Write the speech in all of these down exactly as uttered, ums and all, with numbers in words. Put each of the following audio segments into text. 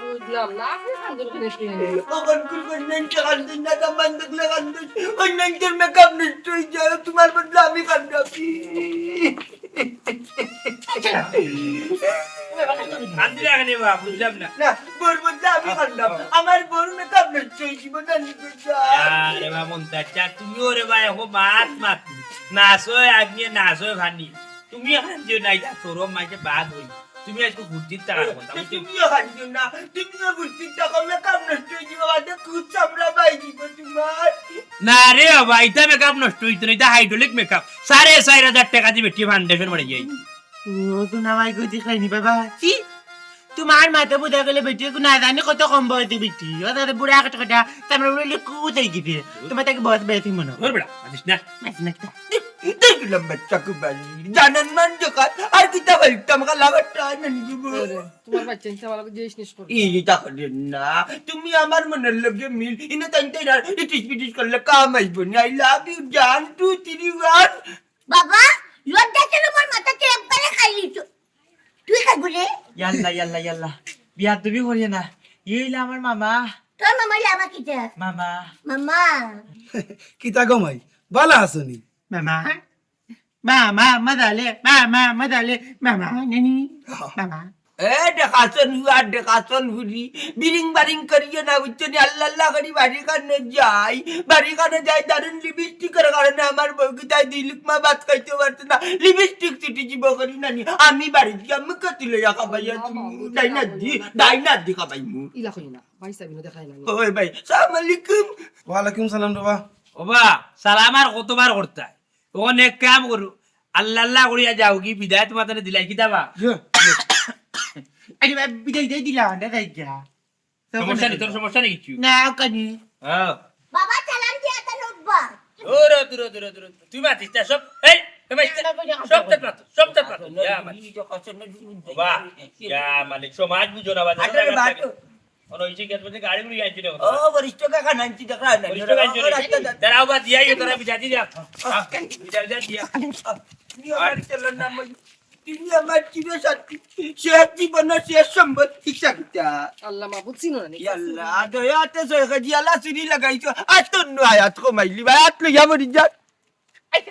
বুঝলাম না, আপনি কান্দন কেন শুনি? অখন কুরবানি নাইতে কান্দন না, কামান দেখলে কান্দন। অন্যান্যর মেকআপ নষ্ট হয়ে যায়, তোমার বদলে আমি কান্দাবি। কান্দিলে কেনে বা, বুঝলাম না। না, বউর বদলে আমি কান্দাম। আমার বউর মেকআপ নষ্ট হয়ে যাবে, জানি তো যা। আরে বা মন্তাজ, তুমিও রে বা এখন মাত মাত। নাচো আগুনে, নাচো পানি। তুমি কান্দিও না, ইটা শরম মাঝে বাদ হই। তুমি আজকে বুদ্ধির টাকা কথা, বুঝছো? তুমিও কান্দিও না, তুমিও বুদ্ধির টাকা, মেকআপ নষ্ট হয়ে যাবে, বাদে খুব চামড়া বাই দিব তোমার। না রে বাবা, ইটা মেকআপ নষ্ট হইতো না, ইটা হাইড্রোলিক মেকআপ। সাড়ে চার হাজার টাকা দিয়ে বেটি ফাউন্ডেশন মারি যাই। ও, তো না ভাই, কই দেখাইনি বাবা। ছি, তোমার মাথা বুঝা গেলে বেটি, না জানি কত কম বয়সে বেটি। ও দাদা, বুড়া একটা কথা, তারপরে বুড়া লিখু চাই কি দিয়ে? তোমার তাকে বয়স বেশি মনে হয়। ধর বেটা, মাতিস না। মাতিস না কিতা? তোর কি লম্বা চাকু বাড়ি? জানান মান যে কাজ, আর কিতা বলতাম, কালা বাট্টা, নানি গো। আরে, তোমার বাচ্চা ইনশাআল্লাহ আমাকে জিনিস নিস করবে। এই, ইটা করে না। তুমি আমার মনের লগে মিল, ইনো তাই তাই না, ইটিস পিটিস করলে কাম আইব না। I love you, জান, two, three, one। বাবা, লজ্জা কেন আমার মাথাতে একবারে খাই দিছো? তুই খাবি রে? ইয়াল্লা, ইয়াল্লা, ইয়াল্লা। বিয়া তুমি করিয়ে না। এই হইলে আমার মামা। তোর মামা হইলে আমার কিতা? মামা। মামা। কিতা গো মাই? বালা আছো নি? মামা। মামা, মজা লে। মামা, মজা লে। মামা, নানি। মামা। এ, দেখাছন হুয়া, দেখাছন হুরি। বিরিং বারিং করিও না, বুঝছো নি? আল্লাহ আল্লাহ করি বাড়ি কানে যাই। বাড়ি কানে যাই, দারুণ লিপস্টিকের কারণে আমার বউ কিতায় দুই লুকমা ভাত খাইতে পারতো না। লিপস্টিক ছুটি জীব করি নানি। আমি বাড়ি গিয়া মুখে তুলে খাবাইয়া, ডাইনা দি, ডাইনা দি খাবাই মু। ইলা কই না, ভাই সাহেব, ইনো দেখাই না। ওই ভাই, সালাম আলাইকুম। ওয়ালাইকুম সালাম বাবা। ও বা, সালাম আর কতবার করতায়? অখন এক কাম করো, আল্লাহ আল্লাহ করিয়া যাও, কি বিদায় তোমার তানে দিলাই কিতা বা? জি। আরে বা, বিদায় দিলাই দিলা, না যাই গা। সমস্যা নেই, তোর সমস্যা নেই কিচ্ছু। না, ওখানে। হ্যাঁ। বাবা, সালাম দিয়া তান উঠবা। দূর, দূর, দূর, দূর। তুই মাতিস না, সব, এই, এই, মাতিস না। না, না, না, সব না, তার মাতো, সব তার মাতো। ইয়া মালিক। বাবা, ইয়া মালিক, সমাজ বুঝো না, বাবা। আরে বাবা। অন ওই যে গেট মধ্যে গাড়ি গুড়ি আনছি না। ও, বরিষ্ঠ কাকা নানছি, দেখা না। বরিষ্ঠ কাকা আনছি না। ও, রাস্তা দা-, দাঁড়াও, বা, দিয়া, ইয়ে, তারা বিজা দিয়া। আহ, বিজা, বিজা দিয়া। আহ, তুমি আমার চলো না, মই-, তুমি আমার চির সাথী, শেষ জীবন, শেষ সম্পত্তি, সাথীটা। আল্লাহ মাবুদ চিনো না নি? ইয়া আল্লাহ, দয়াতে ছয় কেজি আলা চুরি লাগাইছো, আর তো অন্য আয়াত কমাইলি, ভাই, আত লইয়া মরি যা। এই,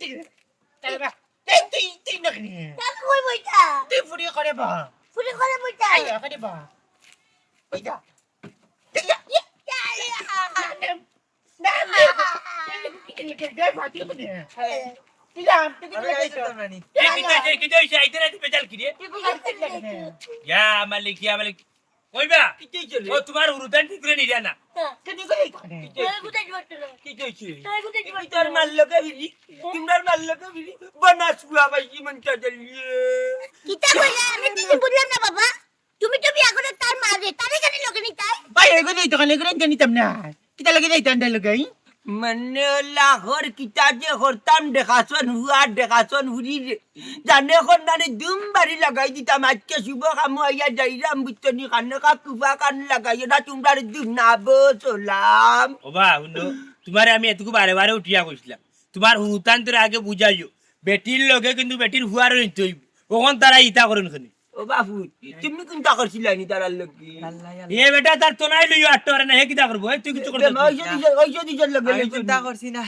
এই, এই, এই, তুই, তুই নখনি। তা কই বইতা? তুই ফুড়ি করে বা। ফুড়ি করে বইতা। এই, করে বা। বইতা। তুই যা। ইয়া, ইয়া, ইয়া। না, না। তুই যা, তুই যা। এই, কিতা হইছে, কিতা হইছে? আইতে না, তুই বেজাল কি রে? তুই কোথায় থেকে লাগবে? ইয়া মালিক, ইয়া মালিক। কইবা? কিতা হইছে রে? ও, তোমার হুরুতান ঠিক করে নিরা না। হ্যাঁ। কেন করে এখানে? তোর কোথায় জোর তোর? কিতা হইছে? তোর কোথায় জোর তোর? তোর মার লগে বিলি, তোমরার মার লগে বিলি, বানা শুয়া পাইছি মন চাচালিয়ে। কিতা কইলা? আমি কিছু বুঝলাম না বাবা। তুমি তো বিয়া করে তার মারে, তারে কেন লগে নিতাই? ভাই, এগো যাইতো কেন? এগো যাইতে নিতাম না। কিতা লগে যাইতাম তার লগে, ই? মানে লাখর কিতা যে করতাম, দেখাছন হুয়া, দেখাছন হুরি রে। জানে কোন নানি দুম বাড়ি লাগাই দিতাম, আজকে শুভ কামো আইয়া যাইরাম, বুঝছো নি? কানে কা কুবা কান লাগাইও না, তোমরা দুম না বসলাম। ও বা, হুনো, তোমারে আমি এতটুকু বারে বারে উঠিয়া কইছিলাম, তোমার হুরুতান তোরে আগে বুঝাইও, বেটির লগে কিন্তু বেটির হুয়ারও নিতে হইব। অখন তারা ইতা করইন কেনে? ও বাপু, তুমি চিন্তা করছিলা নি তারার লগে? এ বেটা, তার তো নাই লইও আট্টো আরে না, হে কিতা করবো? এই তুই কিছু করতে পারবি না। ঔষধ দিছে, ঔষধ দিছে লগে আমি লইছো চিন্তা নি? করছি না।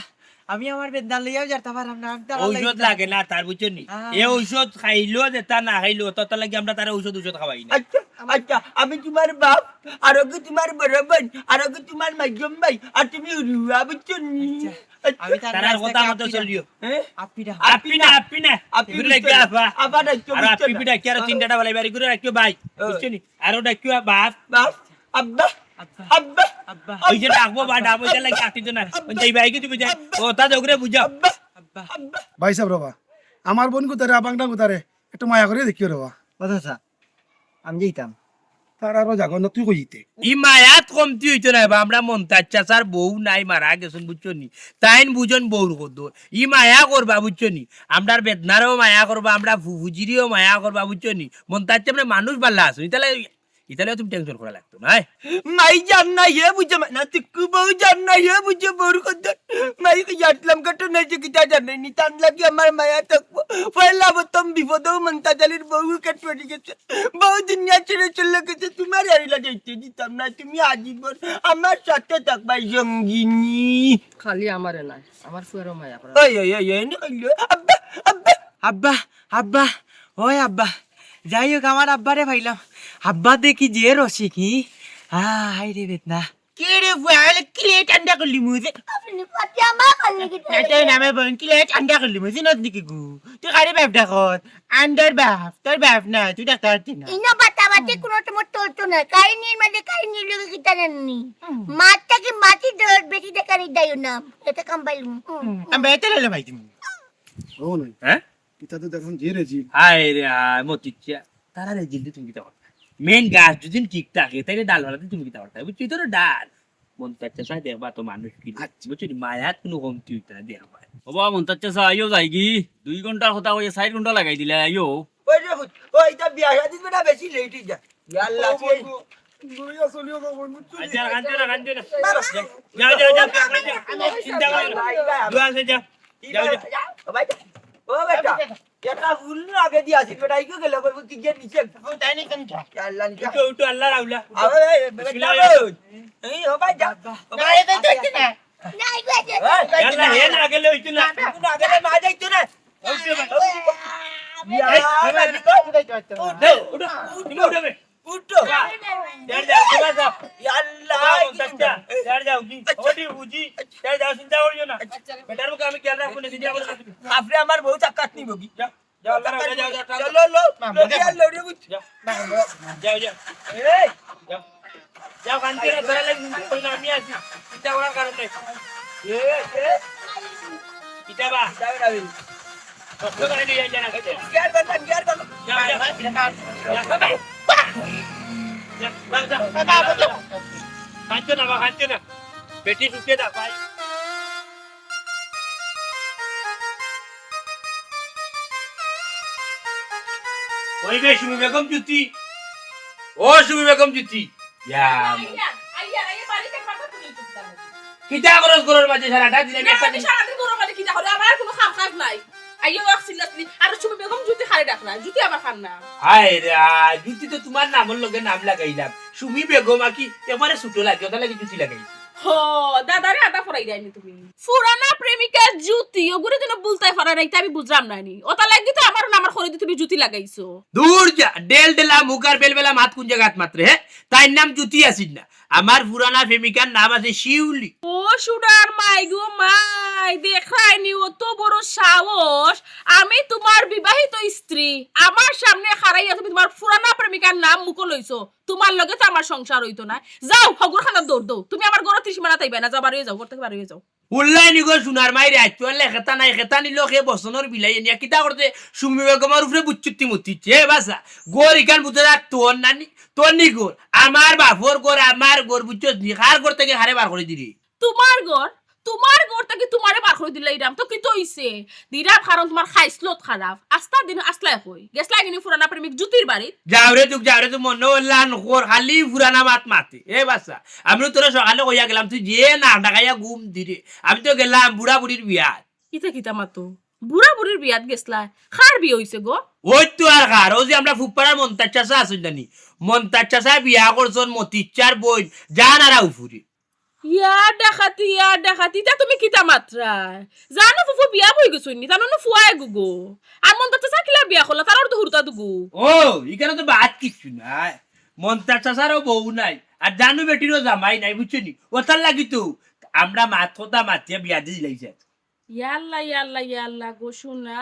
আমি আমার বেদনা লইয়াও যাইতাম পারলাম না, আমি তারার লাগি ঔষধ চিন্তা লাগে না তার, বুঝছো নি? আহ। এ ঔষধ খাইলো যেটা না খাইলো, তত লাগি আমরা তারা ঔষধ, ঔষধ খাওয়াই না। আচ্ছা, আচ্ছা, আমি তোমার বাপ, আর ওকে তোমার বড় বোন, আর ওকে তোমার মাইজম ভাই, আর তুমি হুরুয়া, বুঝছো নি? আচ্ছা। আচ্ছা। আমি তার তারার রাস্তা কথা মতো আপিরা। চলিও। হ্যাঁ? আপিরা। আপি না, আপি না। আপি এগুলো বুঝতে লাগবে না। আপা। আবার একটু আর বুঝতে আপি না। পিঠা কি আরো তিনটা বালাই বাড়ি করে রাখিও ভাই। ও। বুঝছো নি? আরো ডাকিও বাপ। বাপ, আব্বা, আব্বা। আব্বা, আব্বা। ওই যে ডাকবো বা ডাকবো, এটা লাগে আটিত না। ওই যে এই ভাইকে তুমি যাই। আব্বা। ও, তা দোগরে বুঝাও। আব্বা, আব্বা। আব্বা। ভাই সাহেব রে বা, আমার বোন কোথারে, আবাংটা কোথারে, একটু মায়া করে দেখিও রে বা। ও চাচা, আমি যাইতাম। তার আরো জাগো না, তুই কই দিতে? ই মায়াত কমতি হইতো না বা, আমরা মন্তাজ চাচার বউ নাই, মারা গেছইন, বুঝছো নি? তাইন বুঝইন বউর কদর। ই মায়া করবা, বুঝছো নি? আমরার বেদনারেও মায়া করবা, আমরা ফু-, ফুজিরিও মায়া করবা, বুঝছো নি? মন্তাজ চাচা আমরা মানুষ বালা আছইন, ইতালে, ইতালে তুমি টেনশন করা লাগতো না, হ্যাঁ? মাই জান না, হে বুঝে মা-, না, তুকু বউ জান না, হে বুঝে বউর কদর। মাই কি জানলাম, ঘটনা যে কিতা জানে নি, তান লাগি আমার মায়া থাকবো। পয়লা প্রথম বিপদেও মন্তাজ আলীর বউ কেট পড়ি গেছে। বউ ও দুনিয়া ছেড়ে চলে গেছে, তোমার আর লাগাইতে দিতাম না, তুমি আজীবন আমার সাথে থাকবাই সঙ্গিনী। খালি আমারে নায়, আমার ফুয়ারও মায়া করে। ওই, ওই, ওই, ওই, এনে কইলো, আব্বা, আব্বা। আব্বা, আব্বা, ওই আব্বা। যাই হোক, আমার আব্বারে পাইলাম। আব্বা দেখি যে রসিক, হি। আহ, হায় রে বেদনা। কে রে ফুয়া, অইলে কিলা ঠান্ডা করলি মুই? আপনি পাতি আমার খালি কি না, তাই না, আমার বোন, কিলা ঠান্ডা করলি মুই? চিনস নাকি গু? তুই কারে বাপ ডাকস? আন্ডার বাপ, তোর বাপ না, তুই ডাকতে পারতি না। ইনো বাতাবাতি কোনো সময় চলতো না। কাহিনীর মাঝে কাহিনীর লগে কিতা জানি। হুম। মাত থাকি মাতি দর বেশি দেখানি যাইও না। এটা কাম পাইলুম। হুম। হুম, আমি বেটা লইলে ভাই তুমি। ও নাই। হ্যাঁ? ইটা তো দেখুন যে রেজিল। হায় রে হায়, মতিচ্ছা। তারা রেজিল দি তুমি কিতা করতা? মেইন গাছ যদি ঠিক থাকে, তাইলে ডাল ফালাদি তুমি কিতা করতা? বুঝছো? ইটা তো ডাল। মন্তাজ চাচা দেখবা তো মানুষ কি। আচ্ছা। বুঝছো নি? মায়াত কোনো কমতি অইতো না, দেখবা। ও বাবা, মন্তাজ চাচা, আইও যাইগি। দুই ঘন্টার কথা কইয়া চাইর ঘন্টা লাগাই দিলা, আইও। ওই রে, ওই ইটা বিয়া শাদিত বেটা বেশি লেট অই যায়। ইয়া আল্লাহ, ও বন্ধু, লইয়া চলিও গো বন্ধু, চলি। আচ্ছা, কান্দো না, কান্দো না। বাবা। যাও, যাও, যাও, যাও, যাও। চিন্তা করো না। দোয়া আছে, যাও। যাও, যাও। ও ভাই, ও বেটা, একটা ফুল আগে দিয়া আসি, বেটা, ইগো গেল, কই কি যে নিচে। ও, তাই নাকি? ইয়া আল্লাহ, নিচে। উঠো, উঠো, আল্লাহ রাউলা। আরে, এই, বেটা, বিসমিল্লাহ। এই, ও ভাই, যা। ও না, ভাই, এটা দেখতে না। না, ইগো, এই, ইয়া আল্লাহ, হে না গেলে অইতো না। না গেলে মা যাইতো না। উঠো, ভাই। ইয়া এই, আল্লাহ, এই, ভাই, উঠো, উঠো, উঠো, উঠো, ভাই। উঠো। যা। যাও, যাও, যাও, যাও। ইয়া আল্লাহ, বাবা, কি যাও, যাও। যাও, যাও, কি? আচ্ছা। ওটি বুঝি। যাও, যাও, চিন্তা করিও না। আচ্ছা। বেটার মুখে আমি খেয়াল রাখবো না, চিন্তা করিও না। আপনি আমার বউ চাকাত নিব কি? যাও, যাও, আল্লাহ রাখো, যাও, যাও, যাও। চলো, লো, মা, লো, মা, কি আর লড়িয়ে বুঝ? যাও। যাও, যাও। এই। যাও। যাও, কান্দি না, ধরা লাগি, চিন্তা করিও না, আমি আছি। চিন্তা করার কারণ নাই। এ, এ। কিতা বা? কিতা বা, রাবি? কষ্ট করে নিয়ে যান না, খেতে। গিয়ার করবেন, গিয়ার করবেন। যাও, যাও। যাও, যাও, যাও। কাঁদছো না, বা, কাঁদছো না। বেটি সুখে থাক, ভাই। ওই বে, সুমি বেগম জুতি। ও, সুমি বেগম জুতি। ইয়া। আইয়া, আইয়া, আইয়া, বাড়িতে বাবা তুমি চুপ থাকো। কিতা করস ঘরর মাঝে সারাটা দিন? আমি না, একটা আমি দিন সারাদিন ঘরর মাঝে কিতা করি? আমার আর কোনো কাম কাজ নাই। আইয়া ওয়াক চিল্লাচিল্লি। আর সুমি বেগম জুতি খালি ডাক না। জুতি আবার খান না। হায় রে, আ, জুতি তো তোমার নামর লগে নাম লাগাইলাম। সুমি বেগম আকি এবারে ছোট লাগে, ওটা লাগে জুতি লাগাইছি। হ, দাদারে আদা ফরাই দেয়নি তুমি। পুরানা প্রেমিকা জুতি, ওগুরে যেন বুলতায় পারা নাই, তা আমি বুঝলাম না নি। ওটা লাগি তো আমারও নামর করে দি তুমি জুতি লাগাইছো। দূর যা, ডেল ডেলা মুখ আর বেলবেলা মাত কোন জাগাত মাতরে, হে? তাইর নাম জুতি আছিল না। আমার পুরানা প্রেমিকার নাম আছে শিউলি। ও সুনার মাই গো মাই, দেখায়নি অত বড় সাহস। আমি তোমার বিবাহিত স্ত্রী, আমার সামনে খাড়াইয়া তুমি তোমার পুরানা প্রেমিকার নাম মুখো লইছো। তোমার লগে তো আমার সংসার অইতো না। যাও, হগুর খানা দৌড় দাও। তুমি আমার ঘরর ত্রিসীমানাত আইবায় না, যাও, বারইয়া যাও, ঘর থাকি বারইয়া যাও। উল্লাই নিগো সুনার মাই রে, আইতো আনলে খেতা নাই, খেতা নিল খে বসনর বিলাই এনিয়া কিতা করতে সুমি বেগমর উপরে বুচ্চুত্তি মুতিচ্ছে, এ বাসা। ঘর ইখান বুঝে রাখ তোর নানি, তোর নি ঘর। আমার বাপর ঘর, আমার ঘর বুঝছস নি, কার ঘর থাকি কারে বার করি দিরে? তোমার ঘর, তোমার ঘর থাকি তোমারে বার করি দিলাইরাম, তো কিতা অইছে? দিরাম কারণ তোমার খাইছলত খারাপ। আস্তা দিন আছলায় কই? গেছলায় গিনি পুরানা প্রেমিক জুতির বাড়িত। যাও রে তুক, যাও রে তুক, মনো অইলা নকর, খালি পুরানা মাত মাতে। এ বাসা, আমি তো তোরে সকালে কইয়া গেলাম, তুই যে না ডাকাইয়া ঘুম দিরে। আমি তো গেলাম বুড়া বুড়ির বিয়াত। ইতা কিতা মাতো? বুড়া বুড়ির বিয়াত গেছলায়? কার বিয়া অইছে গো? ওই তো আর কার, ও যে আমরা ফুপ্পাড়ার মন্তাজ চাচা আছইন না নি? মন্তাজ চাচায় বিয়া করছইন মতিচ্চার বইন, জান আরা উফুরে। ইয়া ডাকাতি, ইয়া ডাকাতি, ইতা তুমি কিতা মাতরায়? জানো ফুফু বিয়া বই গেছইন নি, তানু ফুয়া এগু গো। আর মন্তাজ চাচা কিলা বিয়া করলা, তানু তো হুরুতা দুগু। ও, ইখানো তো বাদ কিচ্ছু নাই। মন্তাজ চাচারও বউ নাই, আর জানু বেটিরও জামাই নাই, বুঝছো নি? ওটার লাগি তো আমরা মাত কথা মাতিয়া বিয়া দিলাইছি। ইয়াল্লা, ইয়াল্লা, ইয়াল্লা গো সোনা,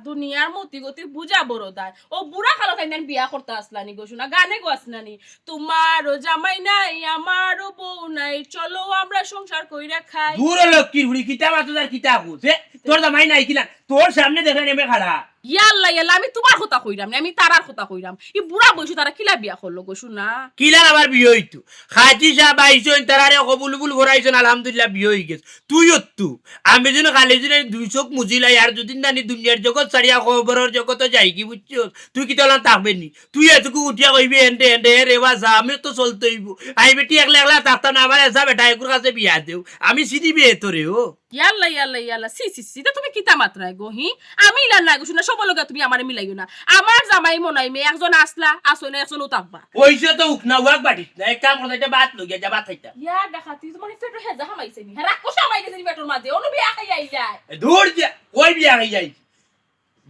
দুনিয়ার মতি গতি বুঝা বড় দায়। ও বুড়া কালো তাইন বিয়া করতা আছলা নি গো সোনা, গানে গো আছলা নি? তোমারও জামাই নাই, আমারও বউ নাই, চলো আমরা সংসার কইরা খাই। দূর হ লক্ষ্মীর ফুড়ি, কিতা মাতো তার কিতা কস, এ? তোর জামাই নাই কিনা? তোর সামনে দেখলে নেমে খাড়া। ইয়াল্লা, ইয়াল্লা, আমি তোমার কথা কইরাম না, আমি তারার কথা কইরাম। ই বুড়া বয়সে তারা কিলা বিয়া করলো গো সোনা? কিলার আবার বিয়া অইতো? কাজী সাব আইছইন, তারারে কবুল উবুল করাইছইন, আলহামদুলিল্লাহ বিয়া অই গেছে। তুই অত্তু, আমি যেন খালি যেন দুই চোখ মুজিলাই, আর যদি নানি দুনিয়ার জগৎ ছাড়িয়া কবরর জগতো যাইগি, বুঝছস? তুই কিতা অলান থাকবে নি? তুই এটুকু উঠিয়া কইবি, "এন্ডে, এন্ডে, এ রে বাসা, আমি তো চলতে অইব। আমি বেটি একলা একলা থাকতাম না, আমার এসা বেটা এগুর কাছে বিয়া দেও। আমি চিনি বে তোরে, ও।" ইয়াল্লা, ইয়াল্লা, ইয়াল্লা, ছি, ছি, ছি, ইতা তুমি কিতা মাতরায় গো, হি? আমি ইলা না গো, হুনো, সবর লগে তুমি আমারে মিলাইও না। আমার জামাই মনাই মে একজন আছলা, আছইন না, একজন থাকবা। অইছে তো উক না, ওয়াক বাটিস না, এক কাম কর, একটা ভাত লইয়া যা, ভাত খাইতা। ইয়া ডাকাতি, তুমার পেটো হেজা হামাইছে নি? হে, রাক্ষস হামাই গেছে নি পেটোর মাঝে, অনো বিয়া খাই আইলাই। এ, দূর যা, কই বিয়া খাই আইছি?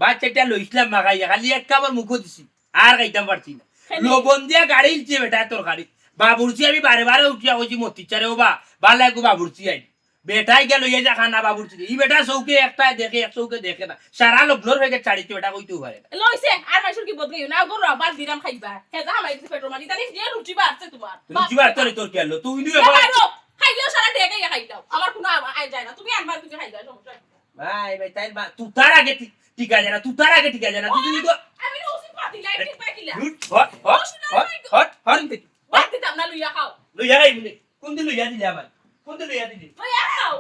ভাত চাইরটা লইছলাম মাখাইয়া, খালি এক কামড় মুখো দিছি, আর খাইতাম পারছি না। লবণ দিয়া গাড়ি ইলছে বেটা তরকারি। বাবুর্চি আমি বারে বারে উঠিয়া কইছি মতিচারে, "ও বা, বালা একটু বাবুর্চি আইন।" বেটায় গিয়া লইয়া যা খানা বাবুর্চি। ই বেটা চউখে একটা দেখে, এক চউখে দেখে না। সারা লগ্নর প্যাকেট ছাড়িছে, বেটা কইতেও পারে না। লইছে, আর মাইনষর গিবত গাইও না, গরু আবার দিরাম খাইবা। হেজা হামাই গেছে পেটোর মাঝে, ইতা নি যে রুটি বাড়ছে তুমার। রুটি বাড়ছে রে তোর কি হলো? তুই দুই এ এখন বাইরো, খাইলেও সারা ডেকে খাইলাও। আমার কুনু আমা-, আয় যায় না, তুমি আনবার তুমি খাইবা, সমস্যা নাই। ভাই, ভাই, তাইর বা-, তুতার আগে টি-, টিকা যায় না, তুতার আগে টিকা যায় না, তুই যদি তো আমি না ওষুধ পাতি লাই, ঠিক পাই কিলা? হুট, হট, হট, ওষুধ হট, নাই। হট, হট, হট, বাদ দিতাম না, লইয়া খাও। লইয়া খাই বলে, কোন দিন লইয়া দিলে আমার? কোন দিন লইয়া দিলে? লইয়া খাও।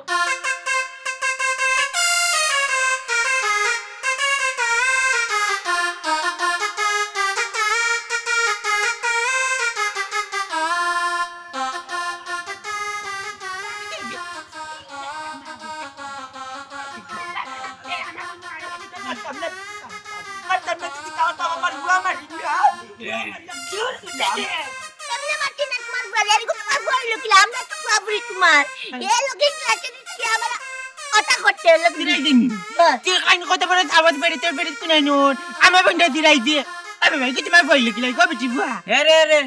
কেমনে মারছি না তোমার বুয়া? এর কোনো তোমার বুয়া হইলো কিলা? আমরা তো বুয়া বুড়ি তোমার। এ লোকে কি আছে দিচ্ছি আবার অটা করতে হলো। দিলাই দিন। হ্যাঁ। তুই কাইন কত বড় আওয়াজ বেরিতে বেরিত কোন নুন? আমার বন্ধু দিলাই দিয়ে। আরে ভাই, কি তোমার বুয়া হইলো কিলা? গো বেটি বুয়া। আরে, আরে।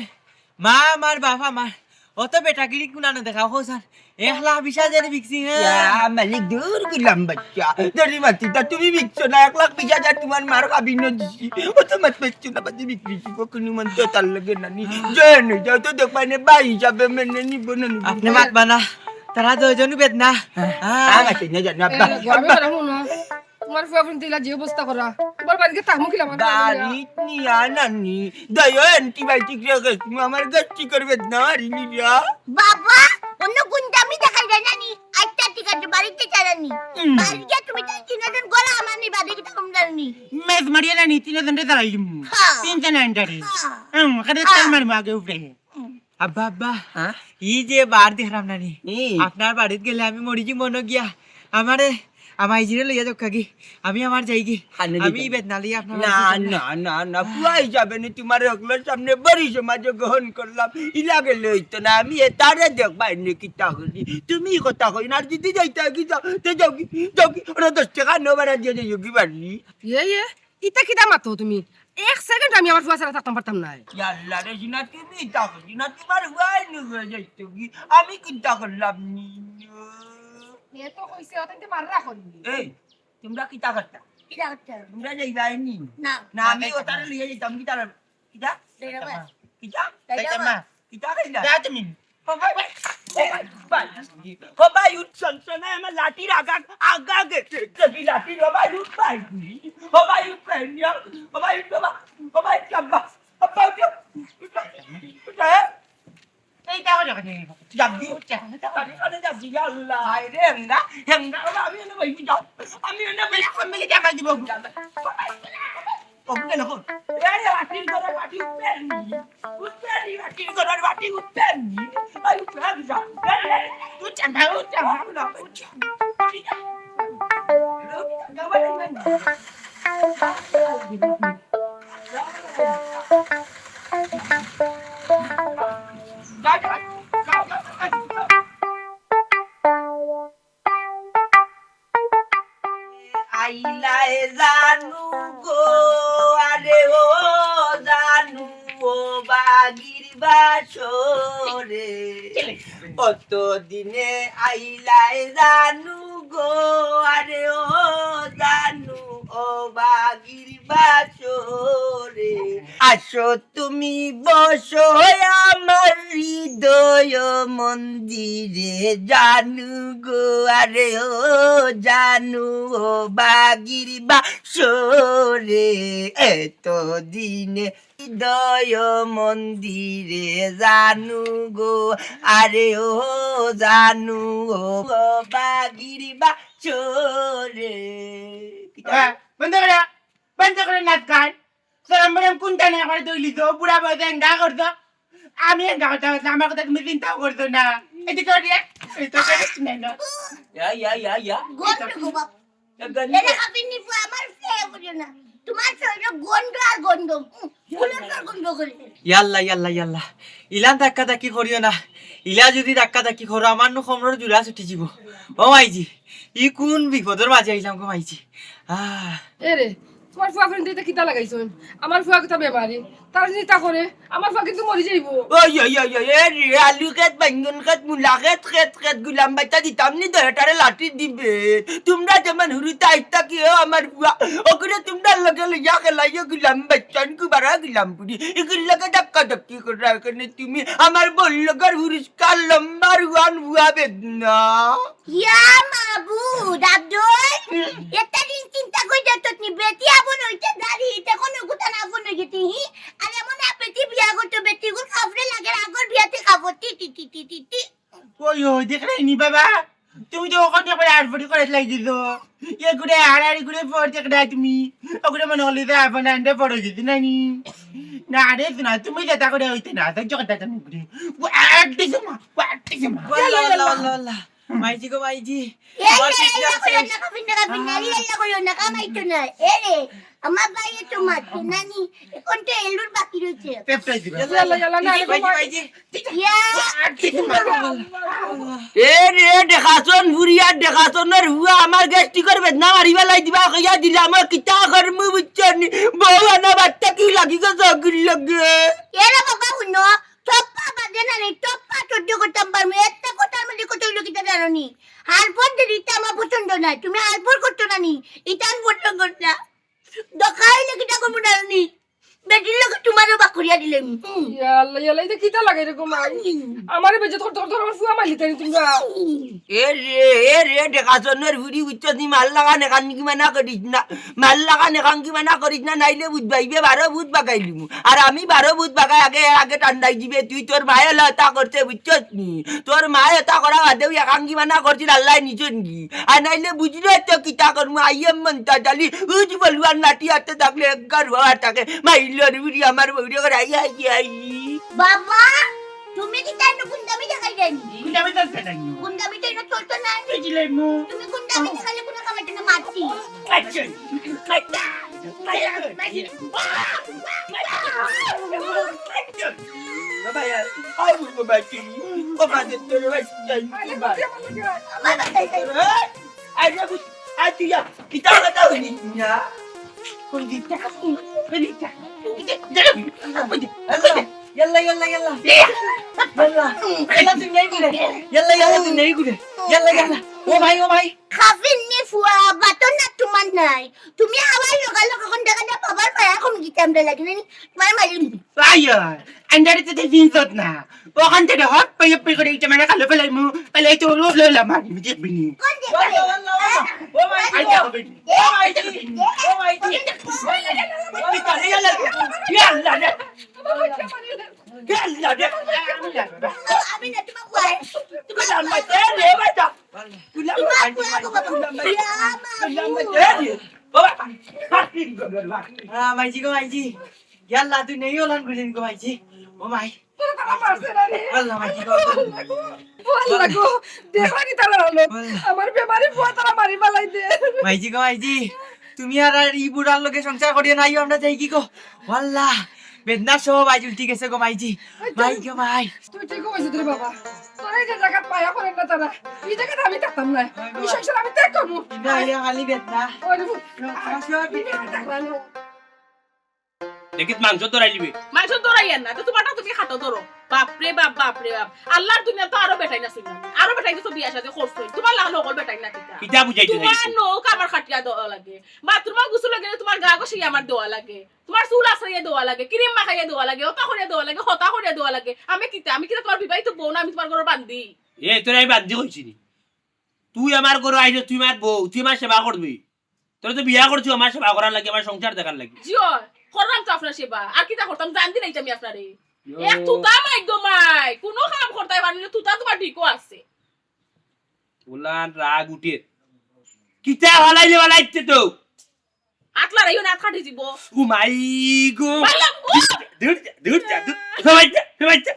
মা আমার, বাপ আমার, অত বেটাগিরি কুনানো দেখাও, কও স্যার। এক লাখ বিশ হাজারে বিকছি, হ্যাঁ। ইয়া, মালিক, দূর গুলাম বাচ্চা। দড়ি মাতি তা তুমি বিকছো না, এক লাখ বিশ হাজার তোমার মার কাবিনো দিছি। অত মাত বেচছো না, বাদে বিক্রি দিব, কোনো মন তো তার লগে নানি। জয় নই, যাও তো দেখবা নে, ভাই হিসাবে মেনে নিব না নিব। আপনি মাত বানা, তারা দুইজনই বেদনা। হ্যাঁ। হ্যাঁ। আমার তো না জানো, আব্বা, এ, আমি আব্বা। আর হুনো। তোমার ফুয়া ফুন দিলা যে অবস্থা করা, তোমার বাড়িতে থাকমু কিলা আমার বাড়ি লইয়া? গাড়িত নিয়া নানি, দয় অ্যান্টিবায়োটিক রেখে তুমি আমার গ্যাস্ট্রিক করবে না, হারি নিয়া। বাবা, অন্য কোনটা আমি দেখাই যায় নানি? আচ্ছা, ঠিক আছে, বাড়িতে চালানি। হুম। বাড়ি গিয়া তুমি তাই তিনজন গলা আমার নি বাড়ি কিতা কম জানি। মেজ মারিয়া নানি, তিনজনরে দাঁড়াই দিমু। হ্যাঁ। তিনজন আন্ডারে। হ্যাঁ। হুম, ওখানে হ্যাঁ। তেল মারমু আগে উপরে। হুম। আব্বা, আব্বা, হ্যাঁ? ই যে বার দেখরাম নানি, হুম। আপনার বাড়িত গেলে আমি মরি যাইমু মনো গিয়া। আমারে, আমার ইজিরে লইয়া যাউক্কা গি। আমি আমার যাই গি। হানে আমি দিতাম। বেদনা লইয়া আপনার না, বাড়িত যাইতাম না। না, না, না, ফুয়া হিসাবে নি তোমার অকলর সামনে বড়ি সমাজে গ্রহণ করলাম। ইলা গেলে অইতো না, আমি এতারে দেখবা এনে কিতা করি। তুমি কথা কই না, আর যদি যাইতা কি যাও, তে যাও কি, যাও কি, ওরা দশ টাকা নো বাড়া দিয়া যাইও কি বাড়ি। ইয়ে, ইয়ে, ইতা কিতা মাতো তুমি? এক সেকেন্ড আমি আমার ফুয়া ছাড়া থাকতাম পারতাম না। ইয়াল্লা রে, জিনা তুমি থাকো, জিনা তোমার ফুয়াই নি হয়ে যাইতো কি? আমি কিতা করলাম নি? এ তো কইছে, অত কিন্তু মাররা করি। এই, তোমরা কিতা করতা? কিতা করতা? তোমরা যাইবায় নি? না। না, আমি ওটারে লইয়া যাইতাম, কিতা? কিতা? যাইতাম না। কিতা? যাইতাম না। কিতা কইলা? যা তুমি। ও ভাই, ভাই, ও ভাই, ভাই, ও ভাই, উঠ, সন, সন, আমার লাঠির আগা, আগা গেছে, গেছে লাঠির, ও ভাই, উঠ ভাই, ও ভাই, উঠ ভাই, ও ভাই, উঠ বাবা, ও ভাই, উঠ আব্বা, আব্বা, উঠ, উঠ, উঠ, উঠ, এই যাও, যাও, যাও, যাও, যাও, যাও, যাও, যাও, আরে, আরে, যাও, ইয়া আল্লাহ, হায় রে, হেমদা, হেমদা, ও ভাই, আমি এনে বইছি, যাও, আমি এনে বইছি, আমি এনে বইছি, যাও, যাও। ও, বুঝলে না, কোন? এই, এই, বাটির ঘরে বাটি উঠবে নি? উঠবে নি, বাটির ঘরে বাটি উঠবে নি? এই, উঠবে নি, যা। এই, এই, উঠছে না, উঠছে না, উঠছে না। আইলায় জানু গো, আরে ও জানু, ও বাগির বাসরে। অত দিনে আইলায় জানু গো, আরে ও জানু, ও বাগির বাসরে। আসো তুমি বসো আমার হৃদয় মন্দিরে জানু গো, আরে ও জানু, ও বাগির বাসরে। এত দিনে হৃদয় মন্দিরে জানু গো, আরে ও জানু, ও বাগির বাসরে। হ্যাঁ, বন্ধ করো, বন্ধ করো নাচ গান। সরম বরম কোনটা নেই আমার দইলি তো, বুড়া বয়সে এঙ্গা করছো। আমি এঙ্গা করতে পারছি, আমার কথা তুমি চিন্তাও করছো না। এদিকে ওদিকে। ইয়া, ইয়া, ইয়া, ইয়া। গন্ধ গো বাপ। ইয়া গন্ধ। এরে খাবিনি ফুয়া, আমার ফুয়া করিও না। তোমার শরীরে গন্ধ আর গন্ধ। হুম, ফুলের গন্ধ করে। ইয়াল্লা, ইয়াল্লা, ইয়াল্লা। ইলান ধাক্কা ধাক্কি করিও না। ইলা যুদি ধাক্কা ধাক্কি করো, আমার নু কমরর জুড়া ছুটি যিবো। ও মাইজি, ই কুন বিপদর মাঝে আইলাম গো মাইজি। আহ। এরে, তোমার ফুয়া ফ্রেন্ড ইতা কিতা লাগাইছইন? আমার ফুয়া কিতা বেমারি? তারা যদি তা করে, আমার ফুয়া কিন্তু মরি যাইবো। ওই, ওই, ওই, ওই, এ রে, আলু খেত, বাইঙ্গন খেত, মুলা খেত, খেত, খেত, গুলাম বাইচ্চা দিতাম নি, দয়াটারে লাঠি দিবে। তোমরা যেমন হুরুতা আইতা কি, ও আমার ফুয়া, ওগুলো তোমরা লগে লইয়া খেলাইও গুলাম বাইচ্চা, গুলাম পুরি, এগুলো লগে ধাক্কা ধাক্কি করে এখানে তুমি আমার বললগর পুরস্কার লম্বার ওয়ান ফুয়া বেদনা। ইয়া মাবুদ, আব্দুল, একটা দিন চিন্তা করি দেখতো নি, বেটি আবন হইতে দাঁড়ি, ইতে কোনো গুতা না আবন হইতে হি, আর এমন এক বেটি বিয়া করতো, বেটি গুল কাপড়ে লাগে, আগর বিয়াতে কাপড়, তি, তি, তি, তি, তি, তি। ওই, ওই, দেখরায় নি বাবা, তুমি তো ওখানে একবার আড়ফড়ি করে লাগিছো, এ করে আর আর করে পড় দেখরায় তুমি, ওগুলো মনে হলো যে আবন আন্ডে পড়ে গেছে না নি? না রে, না, তুমি যেটা করে হইতে না, তাই যখন তাই তুমি করে। ও আট দিছে মা, ও আট দিছে মা। ওয়াল্লাহ, ওয়াল্লাহ, ওয়াল্লাহ, ওয়াল্লাহ। মাইজি গো মাইজি। এই, আমার এই, এই, পিছনে এই, আছে। করিও না, কাফির না, কাফির না, এই, এই, করিও না, কামাইতো না। এ রে, আমার ভাই তো মারছে, নানি, এখন তো এলুর বাকি রয়েছে। পেপটাই দিবা। ইয়াল্লা, ইয়াল্লা, ইয়াল্লা, না, এই, মাইজি, মাইজি। ইয়া। এ রে, দেখাছন, বুড়িয়া, দেখাছনর হুয়া, আমার গ্যাস্ট্রিকর বেদনা মারিবা লাই দিবা, কইয়া দিলাম, ও কিতা করমু বুঝছো নি? বউ আনা বাচ্চা কি লাগি গো, জগুর লগে। এ রে বাবা, হুনো, টপ্পা বাদে না রে, টপ্পা সহ্য করতাম পারমু। একটা কথার মধ্যে কত হইলো কিতা জানো নি? হারপর দিলে ইতা আমার পছন্দ নায়। তুমি হারপর করতো না নি? ইতা আমি পছন্দ করি না। দরকার হইলে কিতা করবো জানো নি? বেটির লগে তোমারও বাক করিয়া দিলে। হুম। ইয়াল্লা, ইয়াল্লা, ইতা কিতা লাগে রে গো মাই? হুম। আমারে বেইজ্জত করতে করতে আমার ফুয়া মারলি তাই তোমরা। হুম। এ রে, এ রে, দেখাছনর বুড়ি বুঝছস নি? মার লাগান এখান কি মানা করিস না। মার লাগান এখান কি মানা করিস না, নাইলে বুঝবাইবে বারো ভূত বাগাইলিমু। আর আমি বারো ভূত বাগাই আগে, আগে টান্ডাই দিবে। তুই তোর মায়ে লতা করতে বুঝছস নি? তোর মায়ে লতা করা বাদেও একাঙ্গি মানা করছিল আল্লাহ নিচন গি। আর নাইলে বুঝলে তো কিতা করমু, আইয়ে মন্তা ডালি, উজ বলুয়ার নাটি আতে থাকলে একগার হওয়া থাকে। মাইলর উড়ি আমার বউরে করে আই, আই, আই। বাবা, তুমি কিতা ইনো গুন্ডামি দেখাই যায়নি? গুন্ডামি তো দেখাই নি। গুন্ডামি তো ইনো চলতো না। বুঝলে মু? তুমি গুন্ডামি দেখাইলে কোনো কামাইতে না মারছি। আচ্ছা, আচ্ছা। ইয়াল্লা, ইয়াল্লা, ইয়াল্লা। ইয়াল্লা, ইয়াল্লা, তুই নেই ঘুরে। ইয়াল্লা, ইয়াল্লা, তুই নেই ঘুরে। ইয়াল্লা, ইয়াল্লা। ও ভাই, ও ভাই। খাফির নি ফুয়া, বাতো না তোমার নাই। তুমি আবার লগা লগা কোন জায়গা দিয়ে বাবার মায়া কম দিতে আমরা লাগি না নি? তোমার মালিক। আয়, আন্ডারে তো দেখি ইজ্জত না। ওখান থেকে হপ পাই, হপ পাই করে ইটা মানে কালো ফেলাই মু, ফেলাই তো রোজ লইলা মারি, দেখবি নি। কোন জায়গা? ও ভাই, আইতা হবে নি। ও ভাই, ও ভাই, ইয়াল্লা, ইয়াল্লা, ইয়াল্লা। ইয়াল্লা রে। আমি না তোমার ভাই। তোমার ভাই। এ রে, ভাই, যা। তোমার ভাই গো বাবা। ইয়া, মা। এ রে, বাবা। আহ, মাইজি গো, মাইজি। ইয়াল্লা, তুই নেই ওলান গুলিন গো, মাইজি। ও মাই। তোরা তারা মারছে না রে। আল্লাহ, মাইজি গো। ও আল্লাহ গো, দেখো নি তারা হলো। আল্লাহ। আমার বেমারি ফুয়া তারা মারি ফালাই দে। মাইজি গো, মাইজি। তুমি আর, আর ই বুড়ার লগে সংসার করিও না, আইও আমরা যাই কি গো? ওয়াল্লাহ, বেদনা সব আইজ উল্টি গেছে গো মাইজি। আচ্ছা। মাই গো মাই। তুই ঠিক কইছিস রে বাবা। তোরে যে জায়গা পায়া করে না তারা, এই জায়গাত আমি থাকতাম না। মাই গো এই মাই। সংসার আমি ত্যাগ করবো। ইন্দা আইয়া খালি বেদনা। ওরে বাবা। আমার সব আমি থাকলাম না। দেখিত মাংস দৌড়াইলিবে। মাংস দৌড়াইয়ার না, তো তোমারটা তুমি খাটো ধরো। বাপ রে বাপ, বাপ রে বাপ। আল্লাহর দুনিয়া তো আরো বেটাইন আছে না। আরো বেটাইন তো বিয়া শাদী করছে। তোমার লাগানো হকল বেটাইন না কিতা? কিতা বুঝাইতে তোমার চাইছো? নখ আমার কাটিয়া দেওয়া লাগে। বাথরুমে গোসল গেলে তোমার গা ঘষিয়া আমার দেওয়া লাগে। তোমার চুল আছড়াইয়া দেওয়া লাগে, ক্রিম মাখাইয়া দেওয়া লাগে, ওটা করিয়া দেওয়া লাগে, হতা করিয়া দেওয়া লাগে। আমি কিতা, আমি কিতা তোমার বিবাহিত বউ না, আমি তোমার ঘরর বান্দি? এ, তোরে আমি বান্দি কইছি নি? তুই আমার ঘরো আইছস, তুই আমার বউ, তুই আমার সেবা করবি। তোরে তো বিয়া করছি আমার সেবা করার লাগি, আমার সংসার দেখার লাগি। জি অয়, করলাম তো আপনার সেবা। আর কিতা করতাম, জান দিলাই তো আমি আপনারে। ইয়ো। এক তুতা মাই গো মাই, কোনো কাম করতায় পারনি না, তুতা তোমার ঠিকও আছে। ওলান রাগ উঠে। কিতা হলাইলে বালাইতে তো? আত লড়াইও না, আত কাটি দিব। ও মাই গো। বালা, ও! দূর যা, দূর যা, দূর। সবাই যা, সবাই যা।